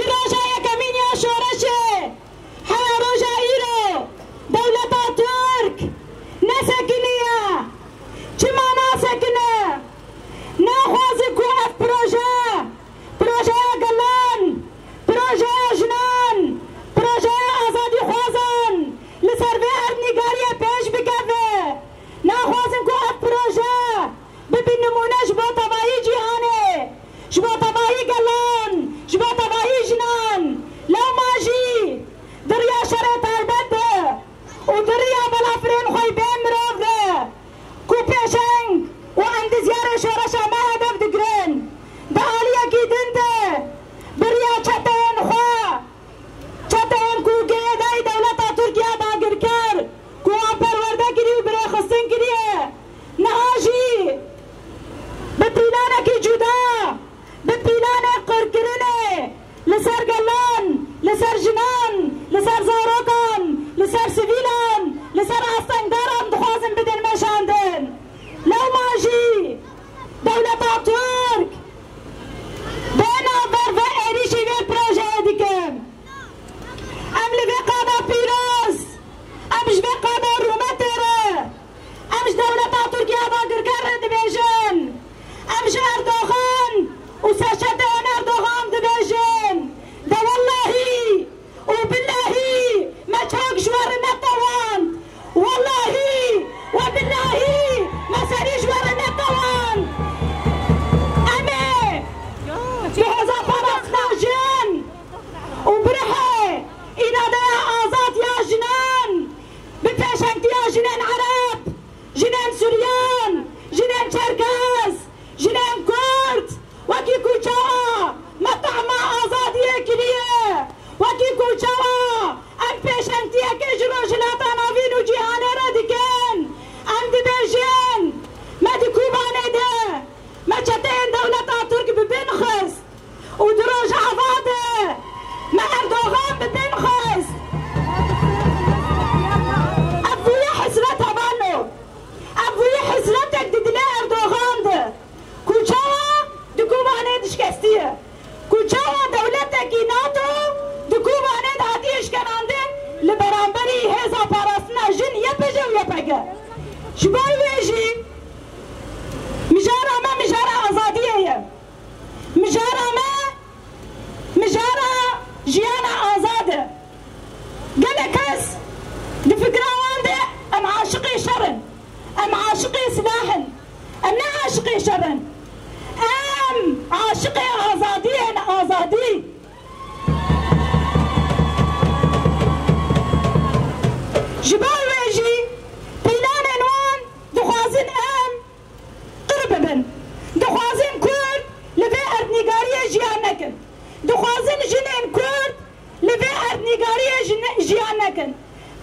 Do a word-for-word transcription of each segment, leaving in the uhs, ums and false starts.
Roja yekemîn ya şoreşê heya roja îro dewleta Tirk nesekiniye. Çima nasekine? Naxwaze ku ev proje, projeya gelan, projeya jinan, projeya azadîxwazan li ser vê erdnîgariyê pêş bikeve. Naxwazin ku ev proje bibî nimûne ji bo tevayî cîhanê, ji bo tevayî gelan, ji bo tevayî jinan. Lewma jî di riya şerê taybet de û di riya balafirên xwe bê mirov de ku pêşeng û endizyarê şoreşa me hedef digirin, di aliyekî din de bi riya çeteyên xwe, çeteyên ku girêdayî dewleta Tirkiye dagirker, ku wan perwerde kirî û birêxistin kiriye, niha jî bi planekî cuda, bi planê qirkirinê li ser gelan, li ser jinan, li ser zarokan, li ser sivîlan, li ser astengdaran dixwazin bidin meşandin. Lewma jî dewleta Tirk bê navber vê êrîşî vê projeyê dikin. Em li vê qada pîroz, em ji vê qada rûmetê re, em ji dewleta Tirkiye dagirker re dibêjin. Em ji Erdogan û serçeteyên Erdogan dibêjin. De wellahî û billahî me çak ji we re netewand. Wellahî we billahî me serî ji we re netewand. Em ê bi hêza parastina jin û bi rihê îradeya azad ya jinan, bi pêşengtiya jinên Ereb, jinên Suryan, jinên Çerkez, jinên Kurd, wekî ku çawa me tehma azadiyê kiriye, wekî ku çawa em pêşengtiyekê ji Rojhilata Navîn û cîhanê re dikin, em dibêjin, me di Kobanê de me çeteyên dewleta Tirk bi bin xist. Û di rojeva de me Erdogan bi bin xist. Ev bûye hesret hevalno. Ev bûye hesretek di dilê Erdogan de. Ku çawa di Kobanê dişkestiye. Ku çawa dewletekî nato di Kobanê de hatiye şkenandin li beramberî hêza parastina jin Y P J û Y P G. Ji bo wê jî mijara me mijara azadiyê ye. Mijara me, mijara jiyana azad e. Gelek kes di fikra wan de em aşiqê şer in, em aşiqê silah in, em ne aşiqê şer in. Em aşiqê azadiyê ne, azadî. Ji ber wê jî planên wan dixwazin em qir bibin. Dixwazin Kurd li vê erdnîgariyê jiyan nekin. Dixwazin jinên Kurd li vê erdnîgariyê jine-, jiyan nekin.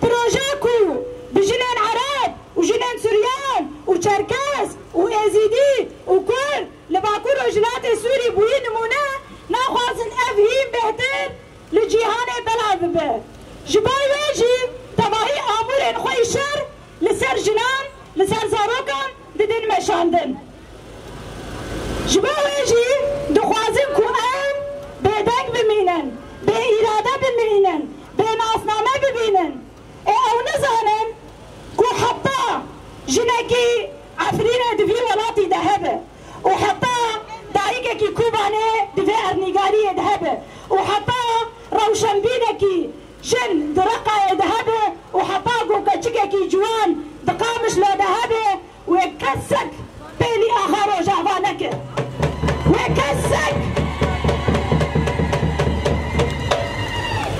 Proje ku bi jinên Ereb û jinên Suryan û Çerkez û Êzîdî û Kurd li Bakur Rojhilatê Sûrî bûyî nimûne, naxwazin ev hîn bêhtir li cîhanê belav bibe. Ji ber wê jî tevahî amûrên xwe yî şer li ser jinan, li ser zarokan didin meşandin. Ji ber wê jî dixwazin ku em bêdeng bimînin, bê îrade bimînin, bê nasname bibînin. Ê ew nizanin ku heta jinekî Efrînê di vî welatî de hebe û heta dayikekî Kobanê di vê erdnîgariyê de hebe û heta rewşenbîrekî jin di Reqayê de hebe û heta ku keçikekî ciwan di Qamişlo de hebe, wê kesek pêlî axa Rojava neke. Wê kesek,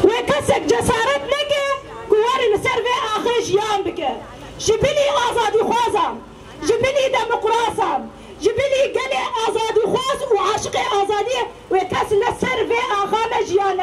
wê kesek cesaret neke ku were li ser vê axê jiyan bike. Ji bilî azadîxwazan, ji bilî demokrasan, ji bilî gelê azadîxwaz û aşiqê azadiyê wê kes li ser vê axa me jiyan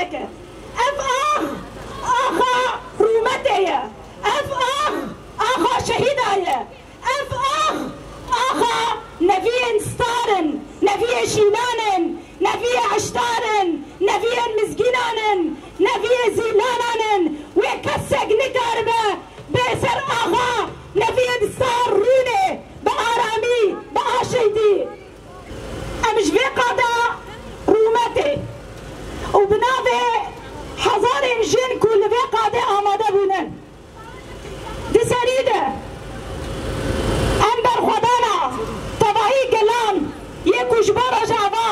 Ji bo Rojava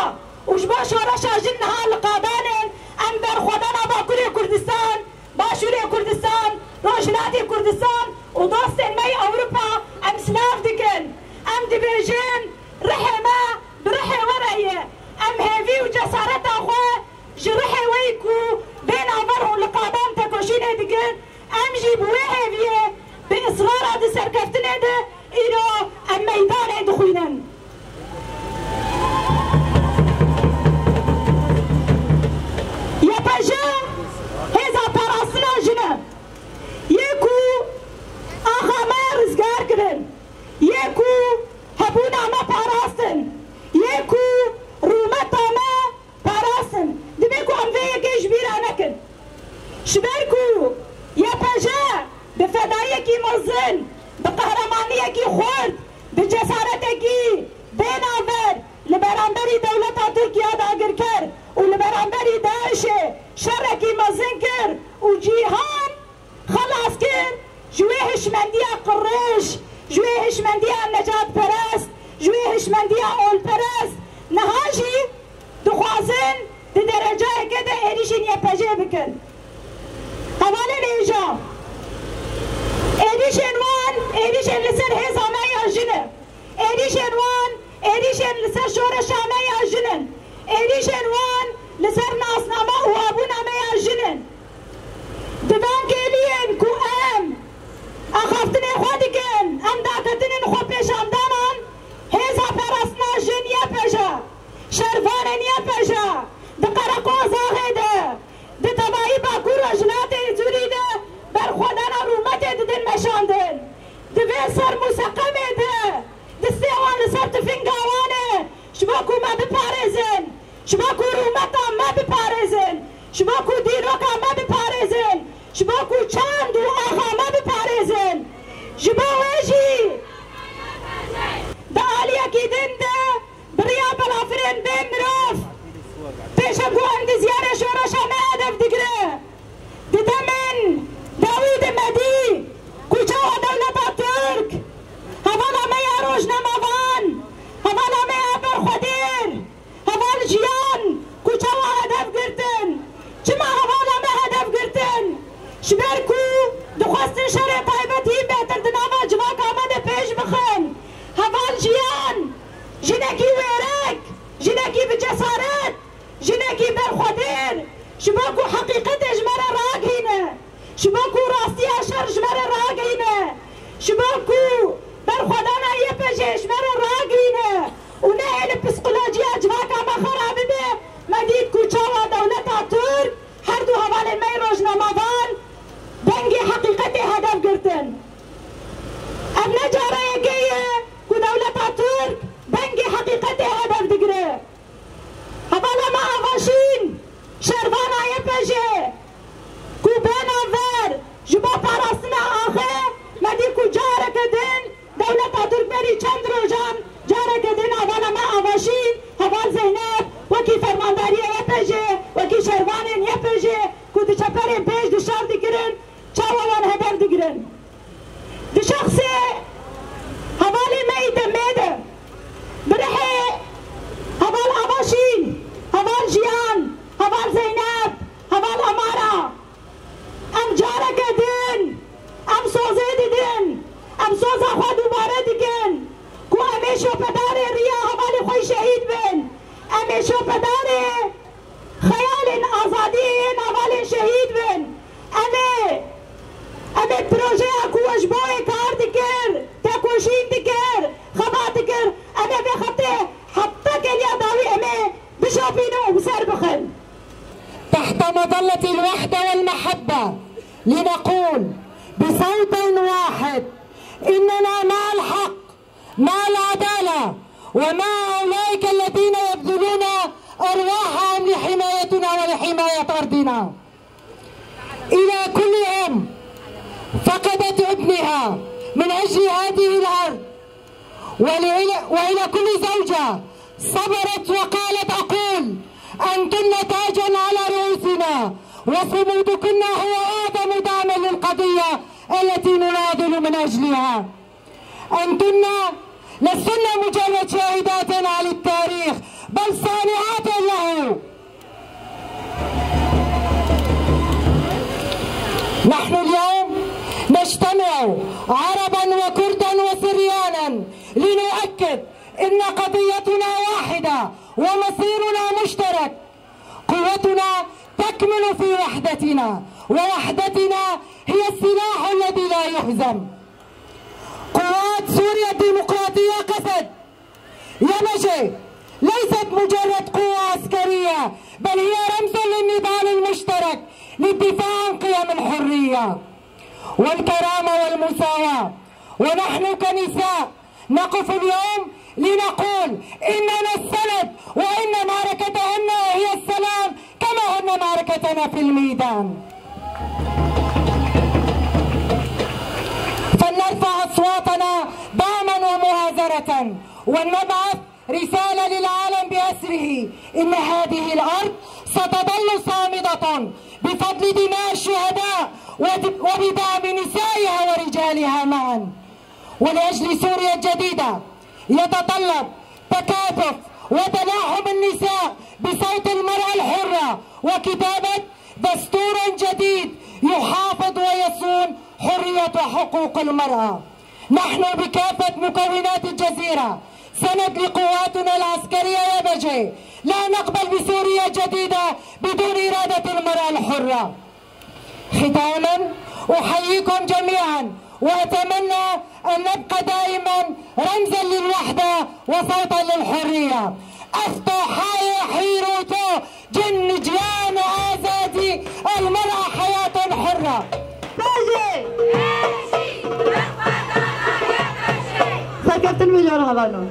û ji bo şoreşa jin niha li qadan in, em berxwedana Bakurê Kurdistan, Başûrê Kurdistan, Rojhilatê Kurdistan û dostên me yê Ewropa em silav dikin. Em dibêjin, rihê me bi rihê we re ye. Em hêvî û cesareta xwe ji rihê we yî ku bê navber hûn li qadan tekoşînê dikin, em jî bi wê hêviyê, bi israra di serkeftinê de îro em meydanê dixwînin. Y P J hêza parastina jin e. Yê ku axa me rizgar kirin. Yê ku hebûna me parastin. Yê ku rûmeta me parastin. Divê ku em vê yekê ji bîra nekin. Ji ber ku Y P J bi fedayiyekî mezin, bi qehremaniyekî xurt, bi cesaretekî bê navber li beramberî dewleta Tirk ya dagirker û li beramberî DAIŞê şerekî mezin kir û cîhan xelas kir ji wê hişmendiya qirrij, ji wê hişmendiya necatperest, ji wê hişmendiya olperest. Niha jî dixwazin di derecayeke de êrîşên Y P J bikin. Hevalên hêja, êrîşên wan êrîşên li ser hêza me ya jin e. Êrîşên wan êrîşên li ser şoreşa me ya jin in. Êrîşên wan li ser nasname û hebûna me ya jin in. Di van kêliyên ku em axaftinê xwe dikin, em daketinin xwepêşandanan, hêza parastina jin Y P J, şervanên Y P J di Qereqozaxê de, di tevayî Bakur Rojhilatê Sûrî de berxwedana rûmetê didin meşandin. Di vê serm û seqemê de distê wan li ser tifinga wan e, ji bo ku me biparêzin, ji bo ku rûmeta me biparêzin, ji bo ku dîroka me biparêzin, ji bo ku çand û axa me biparêzin. Ji bo wê jî di aliyekî din de bi riya balafirên bê mirov, pêşango endizyarê şoreşa me hedef digire. Di demên dawî de me dî ku çawa dewleta Tirk hevala me ya rojnamevan, hevala me ya berxwedêr, heval jiyan ku çawa hedef girtin. Çima hevala me hedef girtin? Ji ber ku dixwestin şerê taybet hîn bêtir di nava civaka me de pêş bixin. Heval jiyan, jinekî wêrek, jinekî bi cesaret, jinekî berxwedêr, ji bo ku heqîqetê ji me re ragihîne, ji bo ku rastiya şer ji me re ragihîne, ji bo ku berxwedana Y P J ji me re ragihîne û nehêle psîkolojiya civaka me xera bibe, me dît ku çawa dewleta Tirk her du hevalên me yê rojnamevan dengê heqîqetê hedef girtin. Ev ne cara yekê ye ku dewleta Tirk dengê heqîqetê hedef digire. Hevala me Avaşîn, şervana Y P J, ku bê navber ji bo parastina axê, me dî ku careke din dewleta Tirk berî çend rojan careke din hevala me Avaşîn, heval Zeynep, wekî fermandariyê Y P J, wekî şervanên Y P J ku di çeperên pêş di şer dikirin, çawa wan hedef digirin. Di şexsê hevalê me yî demê de, bi rihê heval Avaşîn, heval Jiyan, heval Zeynep, heval Amara, em careke din, em sozê didin, em soza xwe dubare dikin ku em ê şopedarê riya hevalê xwe şehîd bin, em ê şopedarê xeyalên azadiyê yên hevalên şehîd bin. Em ê, em ê projeya ku we ji bo wê kar dikir, tekoşîn dikir, xebat dikir, em ê vê xetê heta kêliya dawî em ê bişopînin û bi ser bixin. تحت مظلة الوحدة والمحبة لنقول بصوت واحد: إننا مع الحق، مع العدالة، ومع أولئك الذين يبذلون أرواحهم لحمايتنا ولحماية أرضنا. إلى كل أم فقدت ابنها من أجل هذه الأرض، ولإلى-، وإلى كل زوجة صبرت وقالت: أقول أنتن تاج على رؤوسنا، وصمودكن هو أعظم دعم للقضية التي نناضل من أجلها. أنتن لستن مجرد شاهدات على التاريخ، بل صانعات له. نحن اليوم نجتمع عربا وكردا وسريانا لنؤكد إن قضيتنا واحدة ومصيرنا مشترك. قوتنا تكمن في وحدتنا، ووحدتنا هي السلاح الذي لا يهزم. قوات سوريا الديمقراطية، قسد، يبجي، ليست مجرد قوة عسكرية، بل هي رمز للنضال المشترك للدفاع عن قيم الحرية والكرامة والمساواة. ونحن كنساء نقف اليوم لنقول إننا السند، وإن معركتهن هي السلام كما هن معركتنا في الميدان. فلنرفع أصواتنا دعما ومؤازرة، ولنبعث رسالة للعالم بأسره إن هذه الأرض ستظل صامدة بفضل دماء الشهداء ود-، وبدعم نسائها ورجالها معا. ولأجل سوريا الجديدة يتطلب تكاتف وتلاحم النساء بصوت المرأة الحرة وكتابة دستور جديد يحافظ ويصون حرية وحقوق المرأة. نحن بكافة مكونات الجزيرة سند لقواتنا العسكرية يبجي. لا نقبل بسوريا جديدة بدون إرادة المرأة الحرة. ختاما، أحييكم جميعا وأتمنى أن نبقى دائما رمزا للوحدة وصوتا للحرية. Ev taxayê hîroto cin, ciyan, azadî, المرأة حياة حرة. Bejê! Serkeftin mijara hevalno.